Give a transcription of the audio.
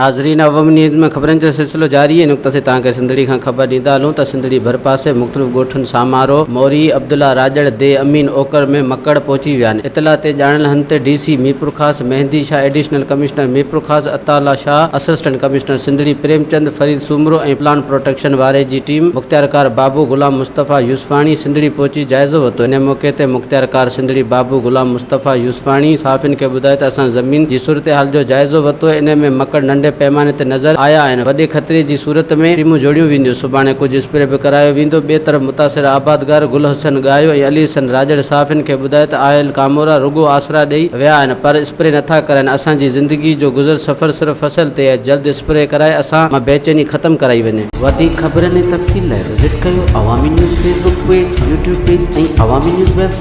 ناظرين عوامي نيوز ۾ خبرن جو سلسلو جاري آهي نقطه سي توهان کي سنڌڙي کان خبر ڏيندا هلون ته سنڌڙي ڀرپاسي مختلف ڳوٺن سامارو، موري، عبدالله راڄڙ، ديھ امين اوڪر ۾ مڪڙ پهچي ويا آهن اطلاع تي ڄاڻايل هنڌ تي D C Mirpurkhas Mehdi Shah additional commissioner Mirpurkhas Atta Ullah Shah assistant commissioner Sindhri Prem Chand Farid Soomro ۽ plant protection واري جي ٽيم مختيارڪار بابو غلام مصطفيٰ يوسفاڻي سنڌڙي پهچي جائزو ورتو ان موقعي تي مختيارڪار سنڌڙي بابو غلام مصطفيٰ يوسفاڻي صحافين کي ٻڌايو ته اسان زمين جي صورتحال جو جائزو ورتو آهي، انهي ۾ مڪڙ ننڍي پئماني تي نظر آيا آهن، وڏي خطري جي صورت ۾ ٽيمون جوڙيون وينديون، سڀاڻي ڪجهه اسپري به ڪرايو ويندو، ٻئي طرف متاثر آبادگار گل حسن ڳاهيو ۽ علي حسن راڄڙ صحافين کي ٻڌايو ته آيل ڪامورا رڳو آسرا ڏئي ويا آهن پر اسپري نٿا ڪرائين، اسان جي زندگي جو گذر سفر صرف فصل تي آهي، جلد اسپري ڪرائي اسان مان بيچيني ختم ڪرائي وڃي. وڌيڪ خبرن ۽ تفصيل لاء وزٽ ڪيو Awami news Facebook page, YouTube page ۽ Awami news website.